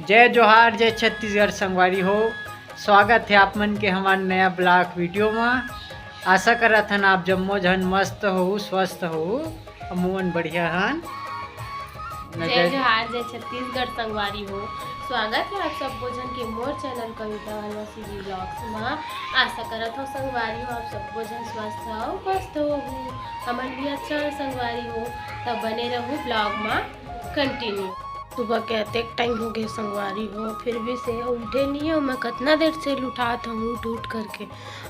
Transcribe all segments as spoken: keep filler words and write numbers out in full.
जय जोहार, जय छत्तीसगढ़ संगवारी हो। स्वागत हे आप मन के हमर नया vlog video म। आशा करत हन आप जम्मो झन मस्त हो, स्वस्थ हो, अउ मोन बढ़िया हन। जय जोहार, जय छत्तीसगढ़ संगवारी हो। स्वागत हे आप सब्बो झन के मोर channel कविता वनवासी vlogs म। आशा करत हो संगवारी हो आप सब्बो झन स्वस्थ हो, मस्त हो। हमन भी अच्छा हो संगवारी हो, त बने रहू vlog म continue। सुबह के अतेक time हो गे संगवारी हो, फिर भी से उठे नहीं हो। मैं कतना देर से उठात हूँ उठ उठ करके।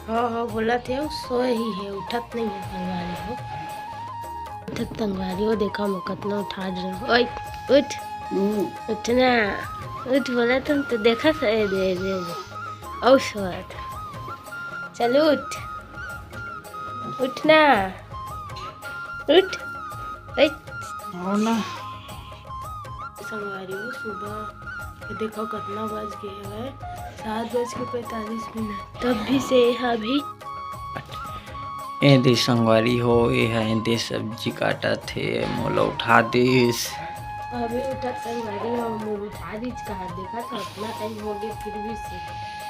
हाँ, हाँ, बोलत हे, सोए ही हे, उठत नहीं हे संगवारी हो। उठत संगवारी हो, देखा मैं कतना उठा रहे हो। ओए, उठ। हम्म। उठ ना, उठ बोलत हूँ तो देखा से, ए दे, ए दे, ए दे। औ सोत। चल उठ। उठ ना। उठ। उठ। आओ ना। संगवारी हो, सुबह ये देखो कतना बज गे हवय, सात बज के पैंतालीस मिनट, तब भी से एहा भी। ए दे संगवारी हो, ए ह ए दे सब्जी काटत हे, मोला उठा दिस। अभी उठत संगवारी हो, मोला उठा दिस कहा, देखा तो अतना time हो गे फिर भी से।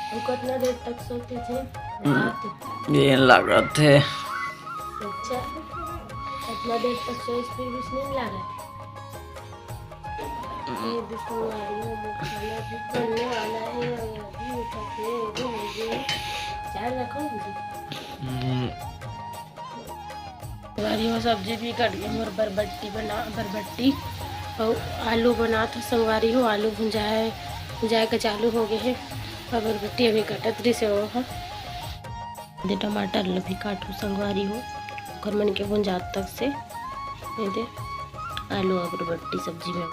तू कतना देर तक सोते थे? हम्म। रात। ये लागत हे। अच्छा, अतना देर तक सोए फिर भी नहीं लागत। ये देखो, आलू मसाला भी बनने वाला है और अभी उठा के ready हो गए। चाय रखो मुझे। हम्म। संगवारी हो, सब्जी भी कट गई मोर, बरबट्टी बना, बरबट्टी और आलू बना तो संगवारी हो, आलू भुंजाए, भुंजाए के चालू हो गए हैं और बरबट्टी अभी कटत रही से वो है। दे टमाटर ल भी काटू संगवारी हो, ओकर मन के भुंजात तक से। ये दे आलू अउ बरबट्टी सब्जी में।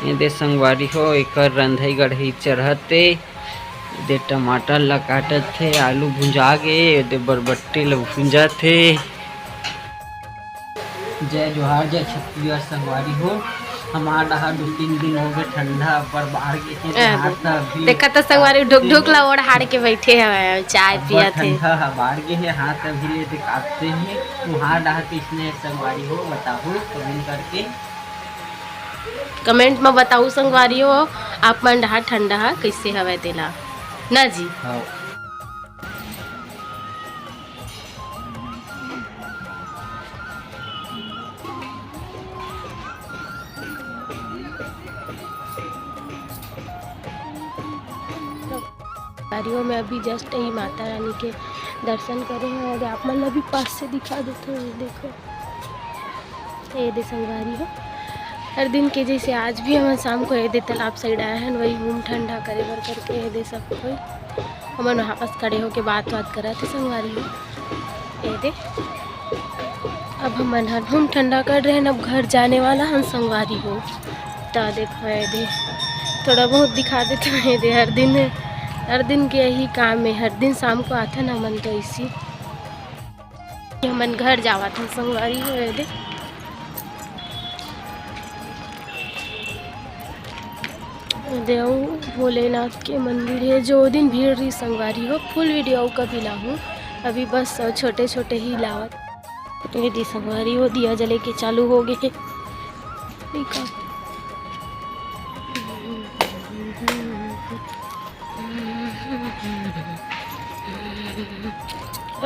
ये दे संगवारी हो, एकर रंधई गढ़ई चढ़त हे। ये दे टमाटर ल काटत हे, आलू भुंजा गे, ये दे बरबट्टी ल भुंजत हे। जय जोहार, जय छत्तीसगढ़ संगवारी हो। हमार डहार दू तीन दिन हो गए, ठंडा अब्बड़ बाढ़ गे हे, अरे, हाथ अभी देखा तो संगवारी ढुक ढुक ला ओढ़ाड़ के बैठे हवे, चाय अब्बड़ पियत हे। ठंडा ह बाढ़ गे हे, हाथ अभी ले दे कांपते हे। तुहार डहार कइसने हे संगवारी हो, बताहू comment करके। Comment में बताहू संगवारी हो, आप मन डहार ठंडा ह कइसे हवय तेला, ना जी? हाँ। संगवारी हो, मैं अभी just ही माता रानी के दर्शन करे हंव और आप मन ला भी पास से दिखा देथंव। ये देखो, ये दे संगवारी हो, हर दिन के जैसे आज भी हमन शाम को ये दे तालाब side आए हन, वही घूम ठंडा करे बर करके ये दे सब कोई हमन वहाँ पास खड़े होके बात बात करत हे संगवारी हो। ये दे, अब हमन ह घूम ठंडा कर रहे हन, अब घर जाने वाला हन संगवारी हो। त देखो ये दे, थोड़ा बहुत दिखा देथंव ये दे, हर दिन, हर दिन के यही काम हे, हर दिन शाम को आथन हमन तो इसी। हमन घर जावत हन संगवारी हो, ये दे। ये दे अउ भोलेनाथ के मंदिर हे, जो दिन भीड़ रही संगवारी हो, full video कभी लाहूँ, अभी बस छोटे छोटे ही लावत। ये दे संगवारी हो, दिया जले के चालू हो गए हे। देखा।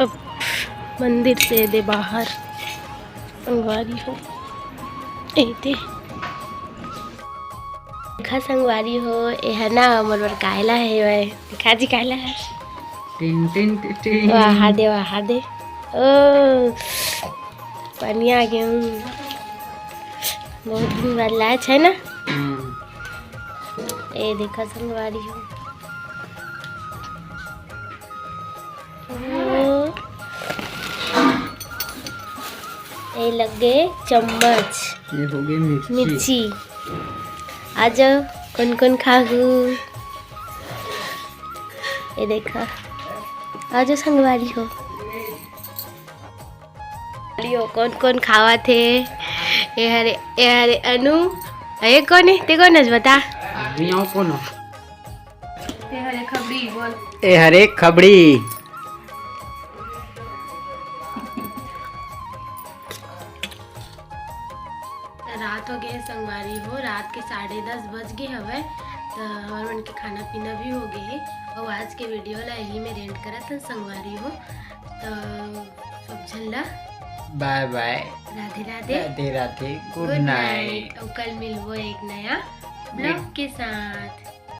अब मंदिर से दे बाहर संगवारी हो, ए दे। देखा संगवारी हो, ए ह ना मोर बर कायला हे वय। देखा जी कायला हे। Tin tin tin tin. वाह दे, वाह दे। ओ, पानी आ गया। हम्म। बहुत दिन बाद लाए छे ना। हम्म। ए देखा संगवारी हो। ओ। ए लगे चम्मच। ये हो गई मिर्ची। मिर्ची। आ जाओ, कौन कौन खाहू? ये देखा, आ जाओ संगवारी हो। लियो, कौन कौन खावत हे? ए हरे, ए हरे अनु। ए कौन हे? ते कौन हे बता? अभी आओ कौन हो? ए हरे खबड़ी, बोल। ए हरे खबड़ी। रात हो गए संगवारी हो, रात के साढ़े दस बज गे हवय, त हमर मन के खाना पीना भी हो गे हे। अउ आज के वीडियो ला यही में एंड करत हन संगवारी हो। त सब झन ला बाय बाय। राधे राधे, राधे राधे। गुड गुड नाइट। नाइट। अउ कल मिलबो एक नया ब्लॉग के साथ।